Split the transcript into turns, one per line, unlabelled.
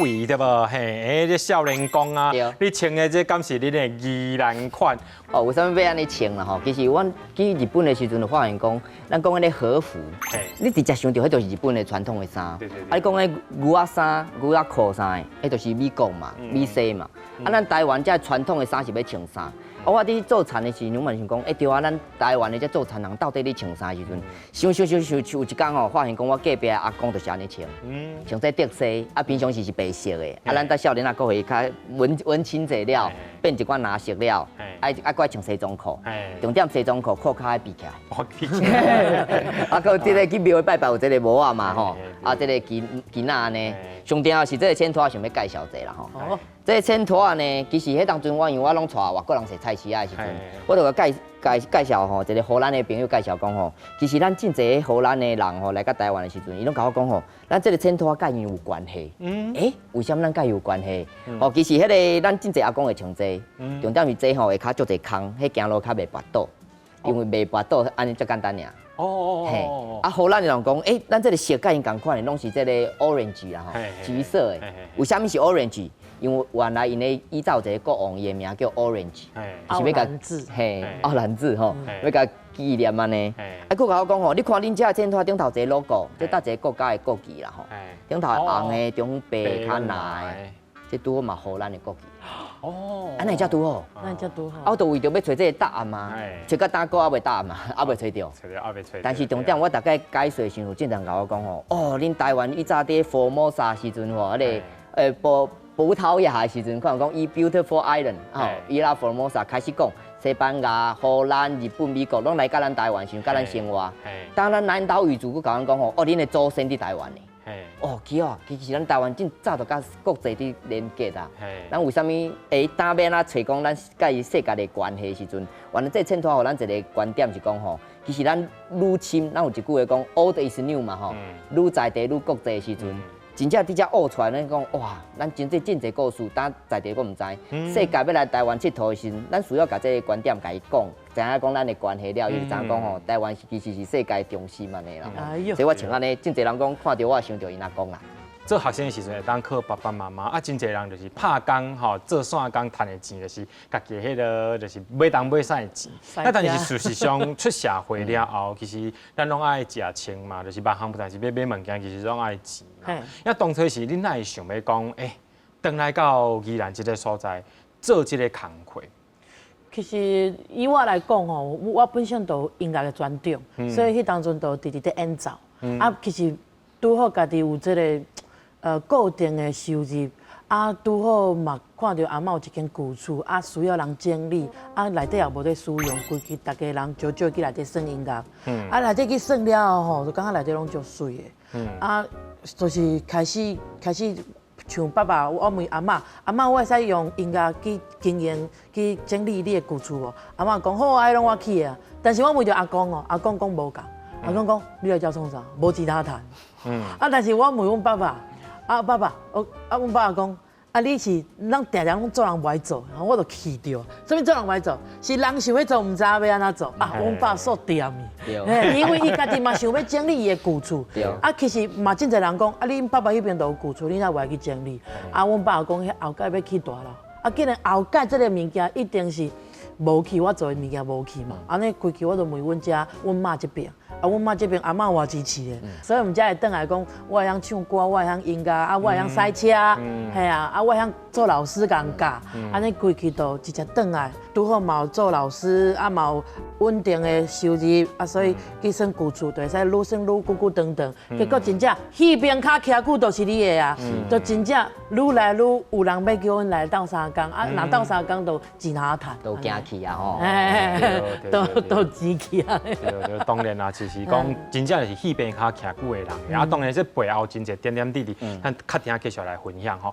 肥對無？嘿，欸，這少年公啊，你穿的這敢是恁的宜蘭款？
哦，為啥物欲按呢穿啦？吼，其實阮去日本的時陣就發現講，咱講彼個和服，你直接想著彼就是日本的傳統的衫。啊，你講彼牛仔衫、牛仔褲啥的，彼就是美國嘛、美西嘛。啊，咱台灣這傳統的衫是欲穿啥？啊，我佇做田的時陣，我嘛想講，欸，對啊，咱台灣的這做田人到底咧穿啥時陣？想想想想，有一工吼，發現講我隔壁阿公就是按呢穿，穿這竹西，啊，平常時是白色的，啊，咱等少年仔閣會較文文青者了，變一寡藍色了，愛閣愛穿西裝褲，重點西裝褲褲跤愛閉起來，啊，閣有這个去廟拜拜有這个帽仔嘛吼，啊，這个巾巾仔按呢，上重要是這个剪拖想欲介紹一下啦吼。這个剪拖仔呢，其實彼當陣我因為我攏帶外國人踅菜市仔的時陣，我就共介介介紹吼，一个荷蘭的朋友介紹講吼，其實咱真濟荷蘭的人吼來到台灣的時陣，伊攏共我講吼，咱這个剪拖仔佮𪜶有關係。欸，為啥物咱佮伊有關係？哦，其實彼个咱真濟阿公會穿這个，重點是這吼下跤足濟空，彼行路較袂跋倒，因為袂跋倒按呢足簡單爾。嘿，啊，荷蘭的人講，欸，咱這个色佮𪜶仝款的，攏是這个 orange 啦吼，橘色的。為啥物是 orange？因為原來𪜶的以前有一個國王，伊的名叫 Orange，
是欲共
嘿，奧蘭治吼，欲共紀念按呢。啊，閣共我講吼，你看恁這剪拖頂頭一个 logo，這佗一個國家的國旗啦吼，頂頭紅的，中白較藍的，這拄好嘛荷蘭的國旗。哦，按呢才拄好？
按呢才拄好？
啊，我就為著欲揣這个答案嘛，揣到今閣猶未答案嘛，猶未揣著。
揣著猶未揣。
但是重點，我逐擺解說時陣，有人共我講吼，哦，恁台灣以早佇福摩沙時陣吼，彼个葡萄牙的時陣，可能講以 Beautiful Island 吼，Ilha Formosa 開始講，西班牙、荷蘭、日本、美國攏來佮咱台灣時陣，佮咱生活。當咱南島語族閣共咱講吼，哦，恁的祖先佇台灣呢。哦，去哦，其實咱台灣真早就佮國際佇連結啊。咱為啥物會當欲按怎揣講咱佮伊世界的關係時陣，原來這剪拖予咱一个觀點是講吼，其實咱愈深，咱有一句話講 Old is new 嘛吼，愈在地愈國際的時陣。真正佇遮學出來，咱講哇，咱真濟真濟故事，當在地閣毋知。世界欲來台灣𨑨迌的時陣，咱需要共這个觀點共伊講，知影講咱的關係了，伊就知影講吼，台灣是其實是世界中心按呢啦。所以我穿按呢，真濟人講看著我想著𪜶阿公啦。
做學生的時陣會當靠爸爸媽媽，啊，真濟人就是拍工吼，做散工趁的錢就是家己彼个就是買東買西的錢。啊，但是事實上出社會了後，其實咱攏愛食穿嘛，就是萬項代誌欲買物件，其實攏愛錢。啊，當初是恁哪會想欲講，欸，轉來到宜蘭這个所在做這个工課？
其實以我來講吼，我本身就有音樂的專長，所以彼當陣就直直佇演奏。啊，其實拄好家己有這个固定的收入，啊，拄好嘛看著阿嬤有一間舊厝，啊，需要人整理，啊，內底也無咧使用，規氣逐家人少少去內底耍音樂，啊，內底去耍了後吼，就感覺內底攏足媠的，啊，就是開始開始像爸爸，我問阿嬤，阿嬤，我會使用音樂去經營去整理你的舊厝無？阿嬤講好啊，彼攏我去的。但是我問著阿公哦，阿公講無共，阿公講你來遮創啥？無錢通趁。啊，但是我問阮爸爸。啊，爸爸，我啊，阮爸爸講，啊，你是咱定定攏做人無愛做，我就氣著。啥物做人無愛做？是人想欲做，毋知影欲按怎做。啊，阮爸煞恬伊，因為伊家己嘛想欲整理伊的舊厝。啊，其實嘛真濟人講，啊，恁爸爸彼邊都有舊厝，你哪無愛去整理？啊，阮爸講，彼後蓋欲起大樓。啊，既然後蓋這个物件一定是無去，我做的物件無去嘛。按呢規氣我就問阮遮阮媽這邊。啊，阮媽這邊阿嬤我支持的，所以阮才會轉來講，我會曉唱歌，我會曉音樂，啊，我會曉賽車，嘿啊，啊，我會曉做老師共教，按呢規氣就直接轉來，拄好嘛有做老師，啊嘛有穩定的收入，啊，所以去算舊厝就會使愈算愈久久長長，結果真正彼邊跤徛久就是你的啊，就真正愈來愈有人欲叫阮來鬥相共，啊，若鬥相共就錢通趁，
都行去啊吼，
都錢去啊。
對對，當然啦，就是講真正是彼邊跤徛久的人，啊，當然這背後真濟點點滴滴，咱較等下繼續來分享吼。